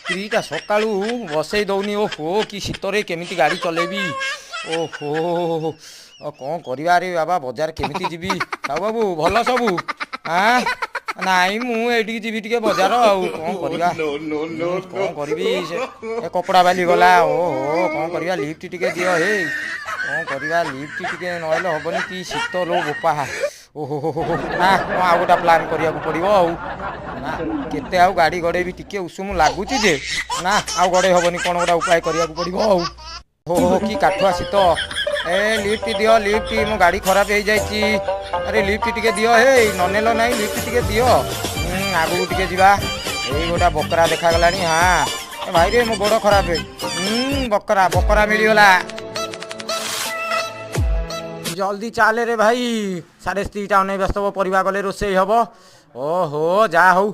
ସ୍ତ୍ରୀଟା ସକାଳୁ ବସେଇ ଦଉନି। ଓହୋ, କି ଶୀତରେ କେମିତି ଗାଡ଼ି ଚଲେଇବି? ଓହୋ, କ'ଣ କରିବା ରେ ବାବା? ବଜାର କେମିତି ଯିବି? ସାହୁ ବାବୁ, ଭଲ ସବୁ? ଆଁ, ନାଇଁ, ମୁଁ ଏଇଠିକି ଯିବି ଟିକେ ବଜାର। ଆଉ କ'ଣ କରିବା? କ'ଣ କରିବି? ସେ ଏ କପଡ଼ା ବାଲି ଗଲା। ଓହୋ, କ'ଣ କରିବା? ଲିଫ୍ଟ ଟିକେ ଦିଅ ହେ। କ'ଣ କରିବା? ଲିଫ୍ଟ ଟିକେ ନହେଲେ ହବନି। କି ଶୀତ ଲୋ ବୋପା! ଓହୋ ହୋ ହୋ, ନା, କ'ଣ ଆଉ ଗୋଟେ ପ୍ଲାନ୍ କରିବାକୁ ପଡ଼ିବ। ଆଉ ନା, କେତେ ଆଉ ଗାଡ଼ି ଗଡ଼େଇବି? ଟିକେ ଉଷୁମ ଲାଗୁଛି ଯେ, ନା, ଆଉ ଗଡ଼େଇ ହବନି। କ'ଣ ଗୋଟେ ଉପାୟ କରିବାକୁ ପଡ଼ିବ। ଆଉ ହୋ ହୋ, କି କାଠୁଆ ଶୀତ! ଏ ଲିଫ୍ଟ ଦିଅ, ଲିଫ୍ଟ, ମୋ ଗାଡ଼ି ଖରାପ ହେଇଯାଇଛି। ଆରେ ଲିଫ୍ଟ ଟିକେ ଦିଅ ହେ, ନନେଲ ନାହିଁ, ଲିଫ୍ଟ ଟିକେ ଦିଅ। ଆଗକୁ ଟିକେ ଯିବା। ଏଇ ଗୋଟା ବକରା ଦେଖାଗଲାଣି। ହଁ, ଏ ଭାଇରେ, ମୋ ଗୋଡ଼ ଖରାପ। ବକରା, ବକରା ମିଳିଗଲା। ଜଲ୍ଦି ଚାଲେ ରେ ଭାଇ, ସାଢ଼େ ସ୍ତ୍ରୀଟା ଅନେଇ ବ୍ୟସ୍ତ ହବ। ପରିବା ଗଲେ ରୋଷେଇ ହବ। ଓହୋ, ଯାହା ହଉ।